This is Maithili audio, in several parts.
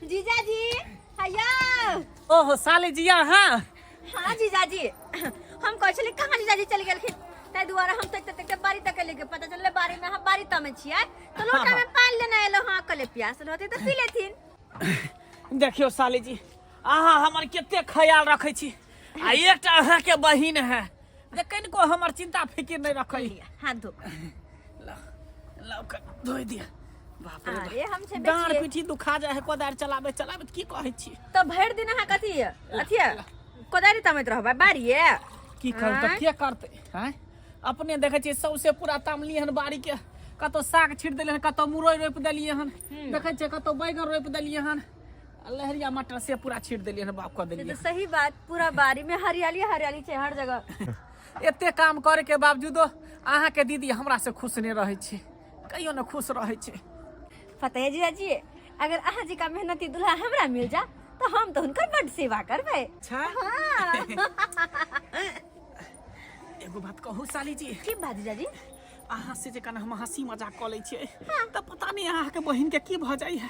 जीजाजी हैया। ओहो साली जी अहाँ। हाँ जीजाजी, हम कहै छली कहाँ जीजाजी चलि गेलखिन, ताहि दुआरे हम तक तक बारी तक लेके पता चललै बारी में हम बारी तमे छियै तऽ लोटा में पानि लेने एलहुँ। हाँ कहले प्यास रहतै तऽ पी लेथिन। देखियौ साली जी, अहाँ हमर कते ख्याल रखै छी आ एकटा अहाँके बहिन है जे कनिको हमर चिंता फिकिर नहि रखै। हाथ धो। लाउ धोइ दिअ। बाप रे। अरे हम छेबे डाँड़ छियै। पीठी दुखा जाइ है कोदारि चलाबै चलाबै, की कहै छी? तऽ भरि दिन अहाँ कथी अथी कोदारि तमैत रहबै बारिये? की करू तऽ? आँय? के करतै आँय? अपने देखै छियै सौंसे पूरा तामली हन बाड़ी के, कतौ साग छीट देलियै हन, कतौ मुरई रोपि देलियै हन, देखै छियै कतौ बैगन रोपि देलियै हन आ लहरिया मटर से पूरा छीट देलियै हन, बाप कऽ से देलियै। तऽ सही बात, पूरा बाड़ी में हरियाली हरियाली छै हर जगह। एते काम करे के बावजूदो अहाँके दीदी हमरा से खुश नहि रहै छै, कहियो ने खुश रहै छै। पता है जीजाजी, अगर अहाँ जी का मेहनती दूल्हा हमरा मिल जा तो हम तो हुनकर बड सेवा करबै। अच्छा। हाँ। एगो बात कहू साली जी? की बात जीजाजी? अहाँ से जे कन हम हंसी मजाक कऽ लै छियै तऽ पता नहि अहाँके बहिन के की भऽ जाइ है,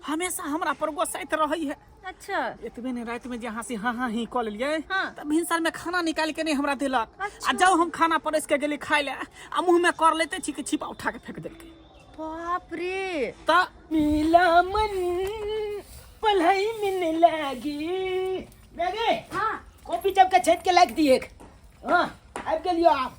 हमेशा हमरा पर गोसाइत रहै है। अच्छा। एतबे ने, राति में जे अहाँ से हाँ हाँ ही कऽ लेलियै हाँ। तऽ भिनसर में खाना निकालि के नहि हमरा देलक। अच्छा। आ जब हम खाना परसि के गेली खाय लए आ मुँह में कर लेते छी कि छिपा उठा के फेंक देलकै। बाप रे। तऽ मिला मन पढ़ाई में न लागी लगे। हाँ। कॉपी जब के छेद के लाग दिए। हाँ आबि गेलियो आप।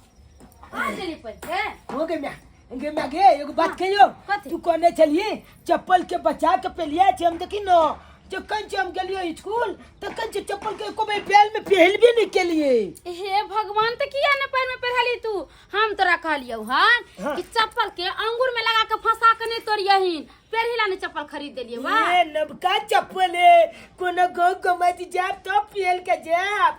आ गेली पैसे। हो गे म्या, गे म्या, गे एगो बात कहियो? कथी? तू कहने छलिए चप्पल के बचा के पेलिया छै, हम देखी न जखन से हम गेलियो स्कूल तखन से चप्पल के एको बेर पैर में पहलबे नहीं केलिए। हे भगवान, तऽ किया ने पैर में पहिरली तू? हम तोरा कहलियौ हन हाँ। कि चप्पल के अंगूर में लगा के फंसा के नहीं तोड़ियहिन, पेरहिला ने चप्पल खरीद देलियै। वाह। ये नबका चप्पल है, कोनो गाँव गमाइत जायब तब पहल के जायब।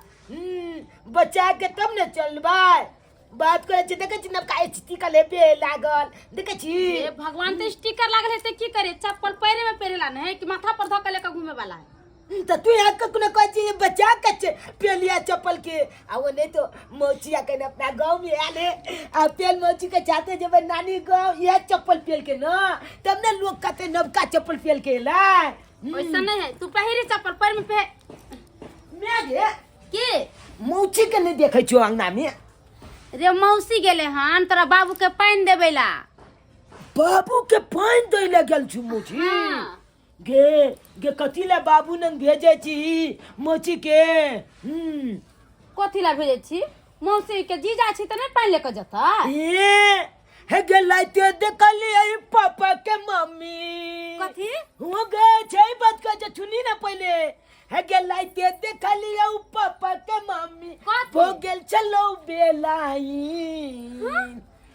बचा के तब ने चलबै। बात करै छी, देखै छी नबका स्टिकर लेबे लागल, देखै छी? हे भगवान, तऽ स्टिकर लागल है तऽ की करे? चप्पल पैरे में पहिरेला ने है कि माथा पर धऽ के लेके घूमे वाला है? तऽ तू यहाँ कखनो कहै छी बचा के पेलिया चप्पल के, आ वो नहीं तो मौचिया के अपना गाँव में आयल है आ पेल मौची के चाहते जेबै नानी गाँव यह चप्पल पेल के न, तब ने लोग कहते नबका चप्पल पेल के एलै। वैसा नहीं है, तू पहिरे चप्पल पैर में पह मैं गे के मौची के नहीं देखै छियो अंगना में। रे मौसी गेले हन तोरा बाबू के पानि देबै ला। बाबू के पानि दै ला गेल छु मौची? हाँ। गे गे कथी ला बाबू नंग भेजै छी मौची के? कथी ला भेजै छी? मौसी के जीजा छी तऽ नहि पानि लेके जेतै? ए हे गे लाइते देखलियै पापा के मम्मी। कथी? हो गे छै बात कहै छै, सुनी ना पहिले। हे गे लाइते देखलियै पापा के मम्मी। कथी? हो गेल चलो बेलाई।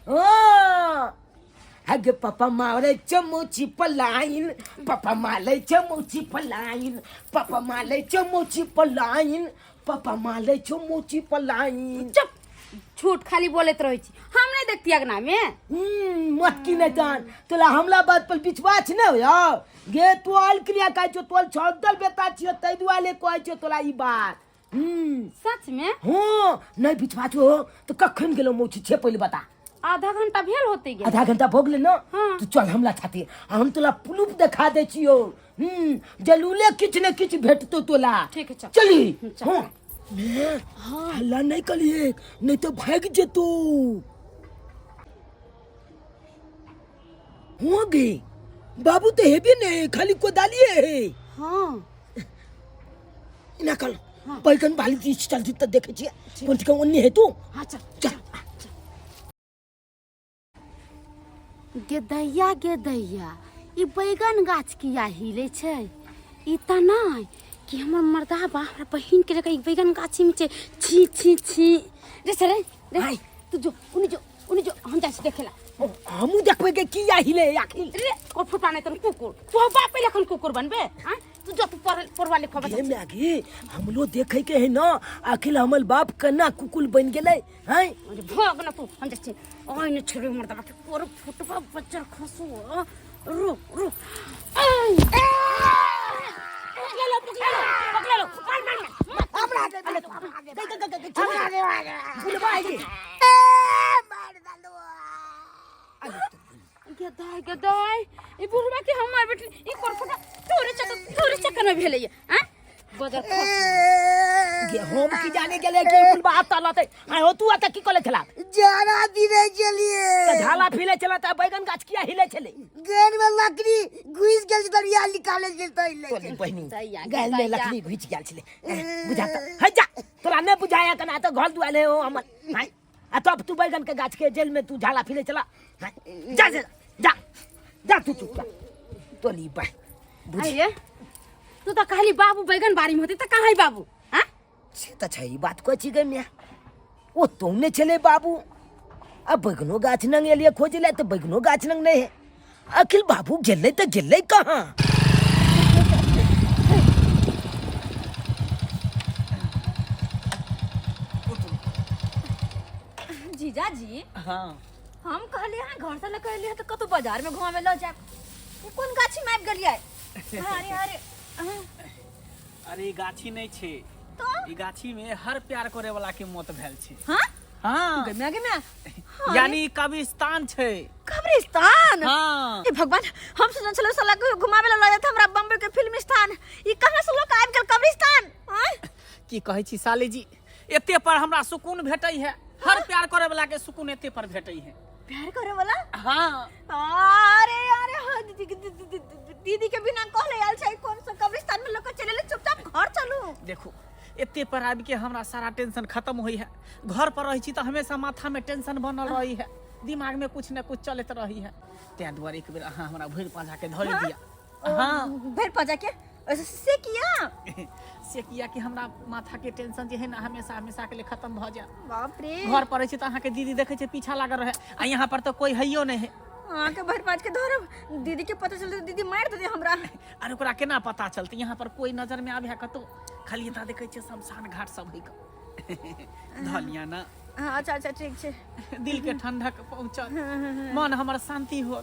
हाँ हे गे पापा मारे चमोची पलाइन, पापा मारे चमोची पलाइन, पापा मारे चमोची पलाइन, पापा मारे चमोची पलाइन। चुप, झूठ खाली बोलैत रहै छी, हम नहि देखती अगना में। मत की नहीं जान तोला हमला बात पर विश्वास न हो गे। तू आल क्रिया कहै छौ, तोल छौदल बेटा छियो, तै दुआरे कहै छौ तोला ई बात। सच में? हाँ, नहीं विश्वास हो तो कखन गेलो मौसी छे पहिले बता। आधा घंटा भेल होते गेल। आधा घंटा भोग ले न। हाँ। तू चल हमला छाती, हम तोला प्रूफ देखा दे छियो। जरूरे किछ ने किछ भेटतो तोला। ठीक है, चल। चली। चल। हाँ मैं हाँ हल्ला नहीं करिए, नहीं तो भाग जेतो। हो गई बाबू तो हेबे नहीं, खाली कोदालिए है। हाँ। इना कल बैगन बाली चीज चल त देखे छियै कोन के ओन्ने हे तू। हाँ चल। चल। गे दैया गे दैया, ई बैगन गाछ किया हिले छै? ई तऽ नहि कि हमर मर्दाबा हमरा बहिन के लगे ई बैगन गाछी में छै। छी छी छी रे सरे रे। हाय। तू जो उनी जो उनी जो, हम जाइ छी देखेला। हमू देखबै के किया हिले आखिर। रे को फुटा नहीं तन कुकुर, तू बाप पहिले खन कुकुर बनबे। हाँ तू जो तू पढ़ पढ़वा लिखवा गे बच्चा। मैगी, हमलो देखे के है ना आखिर हमर बाप केना कुकुर बन गेलै हैं। अरे भाग ना तू, हम जाइ छी। ओइ ने छेड़े मर्दाबा के कोर फुटवा बच्चा खसु रो रो। पकड़ लो पकड़ लो पकड़ लो, मार मार मार। हमरा दे दे, गई गई गई गई बुलवा है गे। गदाय गदाय, ई बुढ़वा के हम मार बैठली। ई कोर फुटवा तोरे चत तोरे। में भेलैया आँ बजर गे हम की जाने गेले कि कुल बात तलते आय हो तू आता की कले छला झाड़ा फिरे छलिए त झाला फिले छला त बैगन गाछ किया हिले छले गेर में लकड़ी घुस गेल छलै या निकाले छलै तऽ हिले तोरी छलै। बहिनी सैया, गाल में सैया। लकड़ी घुस गेल छले बुझाता है जा तोरा नहीं बुझाया कना तो घर दुआले हो हमर हाय आ तब तू बैगन के गाछ के जेल में तू झाला फिले चला हाय, जा जा जा जा तू चुप कर तोली बा बुझ अरे तू तऽ कहली बाबू बैगन बाड़ी में होते तऽ कहाँ है बाबू हाँ से तऽ छै ई बात कहै छी गे माय ओ तो नहि छलै बाबू आ बैगनो गाछ नंग एलियै खोजै लए तऽ बैगनो गाछ नंग नहि है अखिल बाबू गेलै तऽ गेलै कहाँ जीजाजी हाँ हम कहलियै अहाँ घर से लऽ एलियै तऽ कतौ बाजार में घुमावे लऽ जायब ई कोन गाछी में आबि गेलियै अरे अरे अहाँ, अरे ई गाछी नहि छै तो ई गाछी में हर प्यार करे वाला के मौत भेल छै हाँ हाँ गे माय गे माय हाँ, यानी ई कब्रिस्तान छै कब्रिस्तान हाँ हे भगवान हम सोचने छलहुँ साला के घुमावे ला लऽ जायत हमरा बम्बई के फिल्म स्थान ई कहाँ से लोग आबि गेल कब्रिस्तान आँय? की कहै छी साली जी एते पर हमरा सुकून भेटै है हर प्यार करे वाला के सुकून एते पर भेटै है प्यार करे वाला हाँ अरे अरे हाँ, दीदी दीदी दीदी दीदी के बिना कहले आयल छै कोन सा कब्रिस्तान में लोग चले ले चुपचाप घर चलू देखू एते पर आबि के हमरा सारा टेंशन खत्म होइ है घर पर रहै छी तऽ हमेशा माथा में टेंशन बनल रहै है दिमाग में कुछ न कुछ चलैत रहै है ताहि दुआरे एक बेर अहाँ हमरा भरि पाँजा के धरि दिया हाँ भरि पाँजा के से किया से किया कि हमरा माथा के टेंशन जे है ना हमेशा हमेशा के लिए खत्म भऽ जाए बाप रे घर पर रहै छी तऽ अहाँके दीदी देखै छै पीछा लागल रहै आ यहाँ पर तऽ कोई हैयो नहि है अहाँके भरि पाँच के धरब दीदी के पता चलते दीदी मारि देते हमरा अरे ओकरा केना पता चलतै यहाँ पर कोई नजर में आबे है कतौ खाली एतऽ देखै छियै शमशान घाट सब है धऽ लिअ ना हाँ, अच्छा अच्छा ठीक छै दिल के ठंडक पहुंचल मन हमर शांति हो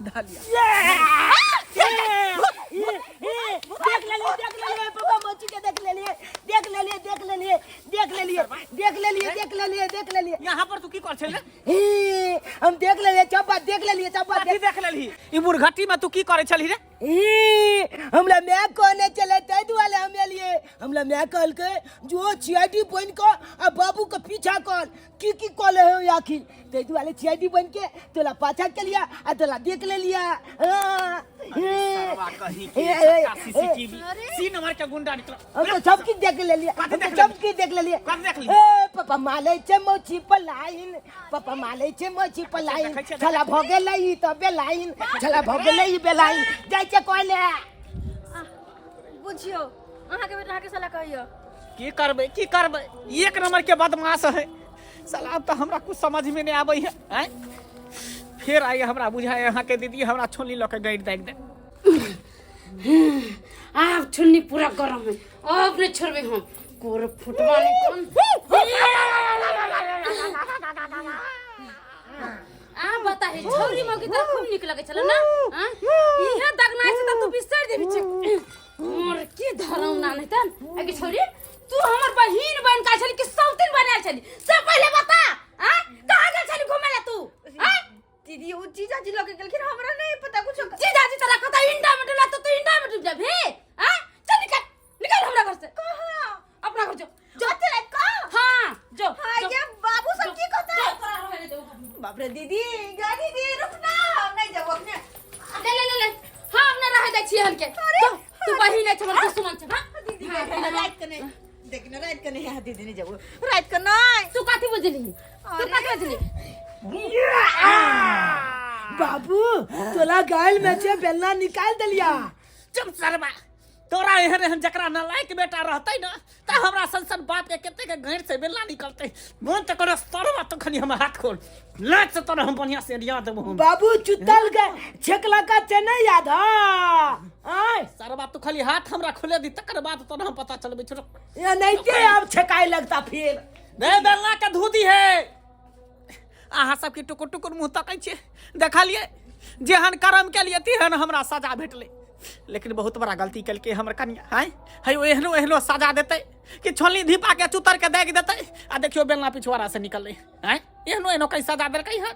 धऽ लिअ देख लेलिए देख लेलिए पापा मौसी के देख लेलिए देख लेलिए देख लेलिए देख लेलिए देख लेलिए देख लेलिए देख लेलिए यहाँ पर तू की कर छले ई, हम देख लेलिए सब बात देख लेलिए सब बात कथी देख लेलही ई मुर्घटी में तू की करे छलही रे ई, हमरा माय कहने चले ताहि दुआरे हम एलिए हमरा माय कहलकै जो सीआईडी बनि कऽ आ बाबू के पीछा कर की की कऽ ले हो आखिर ताहि दुआरे सीआईडी बनि के तोला पाछा केलिया आ तोला देख लेलिया हाँ, हे, सरवा कहीं के ए, ए, छक्का सीसीटीवी सी नंबर के गुंडा निकल हम तो सब किछु देख लेलिए कथी हम तो देख सब किछु देख लेलिए कथी देख लेलिए? ए पापा मालै छै मौसी पलाइन पापा मालै छै मौसी पलाइन देखै छियै, छला भऽ गेलै ई तऽ बेलाइन छला भऽ गेलै ई बेलाइन जाइ छै कहले बुझियो अहाँके बेटा अहाँके साला कहियो की करबै की करबै एक नंबर के बदमाश है साला अब तऽ हमरा कुछ समझ में नहीं आबै है आँय फेर आइ हमरा बुझाय अहाँके दीदी हमरा छोली लऽ के गाड़ि दागि दे आब छुन्नी पूरा गरम है अब नहीं छोड़बे हम कोर फुटवा नहीं कौन आ बता हे छौरी मौगी तोरा खूब नीक लगै छल ना आ इहे दगना छै त तू बिसरि देबी छै मोर की धरम ना नहीं तन अगे छौरी तू हमर बहिन बन का छली कि सौतिन बनायल छली सब पहले बता आ कहाँ गेल छली घुमे ला तू आ दीदी ओ जीजाजी लऽ के गेलखिन हमरा नहीं पता कुछ जीजाजी तोरा कतौ इंडा में डुबला तो तू इंडा में डूब जाबे आ चल निकल निकल हमरा घर से कहाँ अपना घर जो जो चले कहाँ हाँ जो हाय जो। ये बाबू सब की कहता जो, है तोरा रहने दे घर में। बाप रे दीदी गा दीदी रुक ना हम नहीं जाबो अपने ले ले ले ले हाँ हम ना रहे दै छियै हनके अरे, जो, तू बहिन है हमर दुश्मन छै हाँ दीदी रात के नहीं देखना रात के नहीं दीदी नहीं जाबो रात के नहीं तू कथी बुझली तू अरे। कथी बुझली बाबू तोला गायल में से बेलना निकाल देलिया चुप सरवा तोरा एहन एहन जकरा नालायक बेटा रहतै ना तऽ हमरा सन सन बाप के कते के घैर से बेलना निकलतै मन तऽ करे सरवा तो खनी हम हाथ खोल लाज से तोरा हम बढ़िया से रिया देबो हम बाबू चुतल के छेकला का से नहीं याद हाँ आय सरवा तू खाली हाथ हमरा खोले दी तकर बाद तोरा हम पता चलबै छोड़ या नहीं ते अब छेकाए लगता फिर रे बेलना के धो दी है अहाँ सबके टुकुर टुकुर मुँह तकै छियै देखलियै जेहन कर्म केलियै तेहन हमरा सजा भेटलै लेकिन बहुत बड़ा गलती केलकै हमर कनिया आँय है ओ एहनो एहनो सजा देतै कि छोलनी धीपा के चुतर के दागि देतै आ देखियौ बेलना पिछुआरा से निकललै आँय एहनो एहनो कहीं सजा देलकै हन